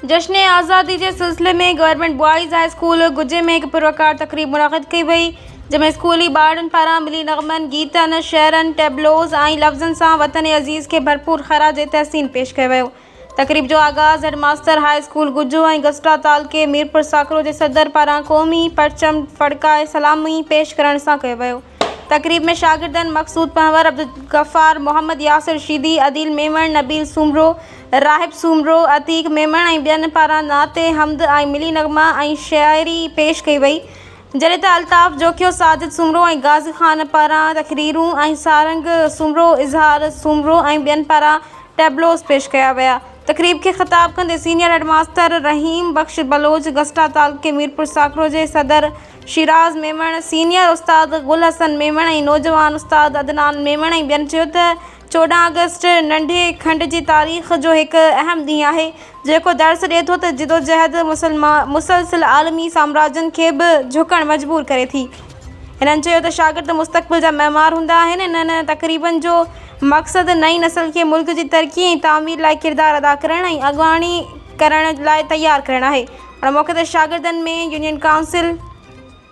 جشن آزادي جي سلسلي ۾ گورنمينٽ بوائز هاء اسڪول گجي ۾ هڪ پروقار تقريب منعقد ڪئي وئي، جنهن ۾ اسڪولي ٻارڙن پاران ملي نغمن، گيتن، شعرن، ٽيبلوز ۽ لفظن سان وطن عزيز کي ڀرپور خراج تحسين پيش ڪيو ويو. تقريب جو آغاز head master high school Gujjo ۽ گسٽا تعلقي ميرپورساڪرو جي صدر پاران قومي پرچم ڦڙڪائي سلامي پيش ڪرڻ سان ڪيو ويو. تقريب ۾ شاگردن مقصود پنهور، عبدالغفار، محمد ياسر شيدي، عديل ميمڻ، نبيل سومرو، راهب سومرو، عتيق ميمڻ ۽ ٻين پاران نعت حمد ۽ ملي نغما ۽ شاعري پيش ڪئي وئي، جڏهن ته الطاف جوکيو، ساجد سومرو ۽ غازي خان پاران تقريرون ۽ سارنگ سومرو، اظهار سومرو ۽ ٻين پاران ٽيبلوز پيش ڪيا ويا. تقريب کي خطاب ڪندي senior head master Rahim Bakhsh Baloch, گسٽا تعلقي ميرپورساڪرو جي صدر شيراز ميمڻ، سينيئر استاد گل حسن ميمڻ ۽ نوجوان استاد عدنان ميمڻ ۽ ٻين چيو ته 14 آگسٽ ننڍي کنڊ جي تاريخ جو هڪ اهم ڏينهن آهي، جيڪو درس ڏئي ٿو ته جدوجهد مسلسل عالمي سامراجن کي به جهڪڻ مجبور ڪري ٿي. هنن چيو ته شاگرد مستقبل جا معمار هوندا آهن، انهن تقريبن جو مقصد نئين نسل کي ملڪ جي ترقي ۽ تعمير لاء ڪردار ادا ڪرڻ ۽ اڳواڻي ڪرڻ لاء تيار ڪرڻ آهي. ان موقعي تي شاگردن ۾ يونين ڪائونسل.